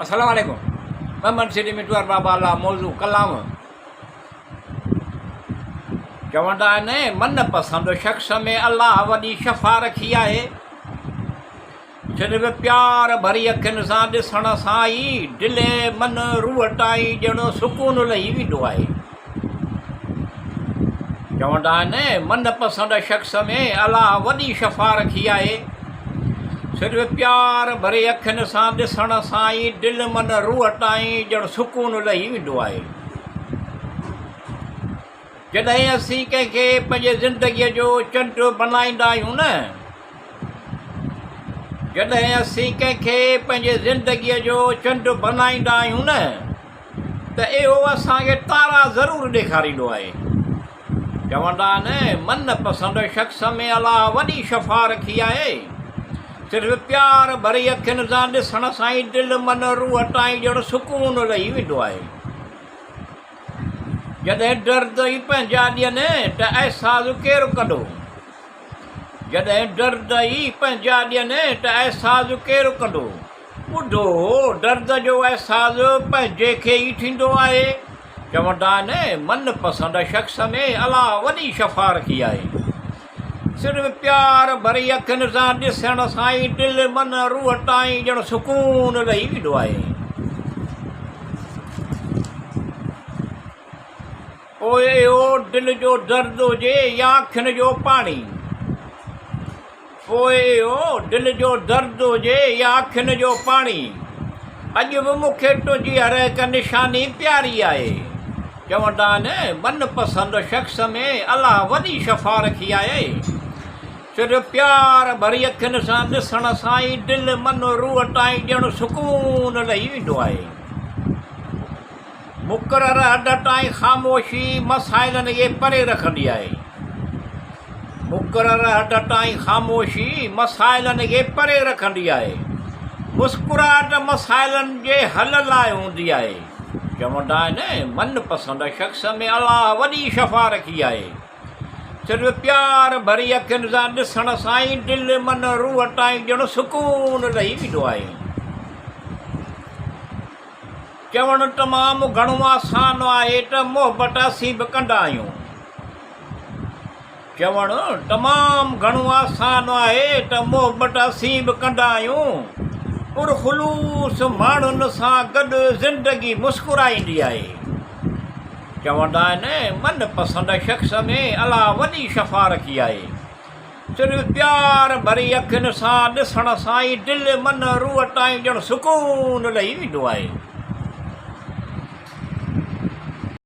السلام عليڪم محمد سري مٺو ارباب الله موضوع ڪلام چوندا آهن من پسند شخص ۾ الله وڏي شفا رکي آهي صرف پيار ڀري اکين سان ڏسڻ سان ئي دل من روح تائين ڄڻ سڪون لهي ويندو آهي. چوندا آهن من پسند شخص ۾ الله وڏي شفا رکي آهي. صرف پيار ڀري اکين سان ڏسڻ سان ئي دل من روح تائين ڄڻ سڪون لهي ويندو آهي. جڏهن اسين ڪنهن کي پنهنجي زندگيء جو چنڊ بنائيندا آهيون نه، جڏهن اسين ڪنهن کي پنهنجي زندگيء جو چنڊ بنائيندا آهيون نه ته اهو اسان کي تارا ضرور ڏيکاريندو آهي. چوندا آهن من پسند شخص ۾ الله وڏي شفا رکي آهي. صرف پيار ڀري اکين سان ڏسڻ سان ئي دل من روح تائين ڄڻ سڪون لهي ويندو آهي. جڏهن درد ئي پنهنجا ڏين ته احساس ڪير ڪندو؟ جڏهن درد ئي پنهنجا ڏين ته احساس ڪير ڪندو؟ ٻڌو هو درد جو احساس پنهنجي کي ئي ٿيندو آهي. چوندا آهن من پسند شخص ۾ الله وڏي شفا رکي آهي. صرف پيار ڀري اکين سان ڏسڻ سان ئي دل من روح تائين ڄڻ سڪون لهي ويندو آهي. پوء اهو دل جو درد هجي يا اکين جو پاڻي. پوء اهو دل جو درد هجي يا اکين جو پاڻي. اڄ به مون کي تنهنجي هر هڪ نشاني پياري آهي. چوندا آهن من پسند شخص ۾ الله وڏي شفا رکي آهي. صرف پيار ڀري اکين سان ڏسڻ سان ئي دل من روح تائين ڄڻ سڪون لهي ويندو آهي. مقرر حد تائين خاموشي مسائلن کي پري رکندي آهي. مقرر حد تائين خاموشي مسائلن کي پري رکندي آهي. مسڪراهٽ مسائلن جي حل لاء هوندي آهي. چوندا آهن من پسند شخص ۾ الله وڏي شفا رکي آهي. صرف پيار ڀري اکين سان ڏسڻ سان ئي دل من روح تائين ڄڻ سڪون لهي ويندو آهي. چوڻ تمام گهڻو آسان آهي ته محبت اسين به ڪندا آهيون. چوڻ تمام گهڻو آسان آهي ته محبت اسين به ڪندا آهيون. پرخلوص ماڻهن سان گڏ زندگي مسڪرائيندي آهي. چوندا آهن من پسند شخص ۾ الله وڏي شفا رکي آهي. صرف پيار ڀري اکين سان ڏسڻ سان ئي دل من روح تائين ڄڻ سڪون لهي ويندو آهي.